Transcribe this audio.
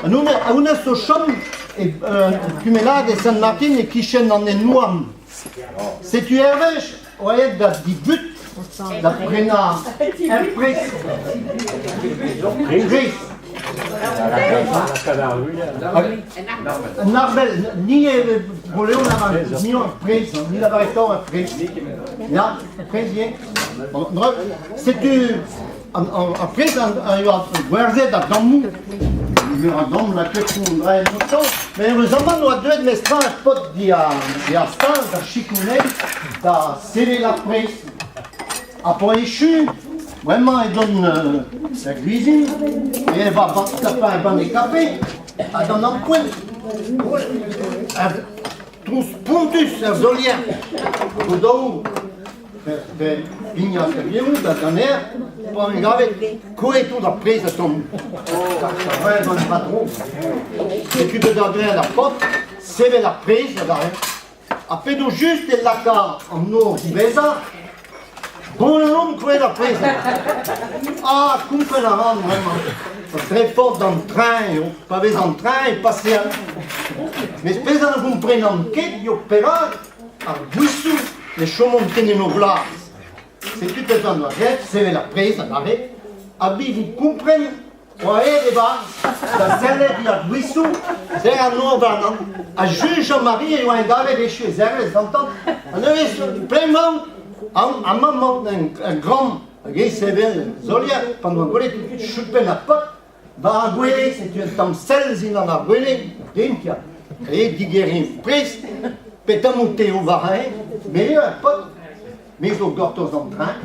An honnezh o chom e Kumelad e Sant-Martin e-kichen an Henouarn. Setu ur wech oa aet da dibut da prenañ ur prez. Prez. An arbel, ni eo Bro-Leon a ra muioc'h ur prez, ni lavaretoc'h ur prez. Ya, prez ivez. Setu Ar pezh a yoa gwerzhet a-dammoù, meur a damm lakaet an dra en oto, met heureuzamant oa deuet mestra ar paotr d'e stal da sikour anezhi da sevel ar prez. Ha pa echu, bremañ edon er guizin, e va tapañ ur banne kafe, ha d'an ampoent, trouz spontus er solier, o daou Pignas er vioù da ganer, pa en gavet koueet on ar prez a tamm. Gant an patron. Setu bet ar graet ar paotr, sevel ar prez adarre. Ha p'edo just e laka an nor diwezhañ, bon kouezhet ar prez. Ah, kompren a ran bremañ. Dre forzh d'an train eo. Pa vez an train e paseal. Mes pezh a ne gomprenan ket eo perak Ar gwisoù ne chomont ket en o blaz. Setu petra 'noa graet sevel ar prez adarre, ha evit kompren oa aet e-barzh da sellet ouzh ar gwisoù serr an nor warnañ. Ha juj Jean-Marie e oa en gavet echu e zervez gantañ. Ha neuze bremañ amañ 'mañ ur gramm hag e sevel solier pan oa gwelet chupenn ar paotr war ar gwele, setu un tamm sell zindan ar gwele, den kia. E digeriñ prest, petra 'mo te o war-eñ? Me eo ar paotr, me zo gortoz an train.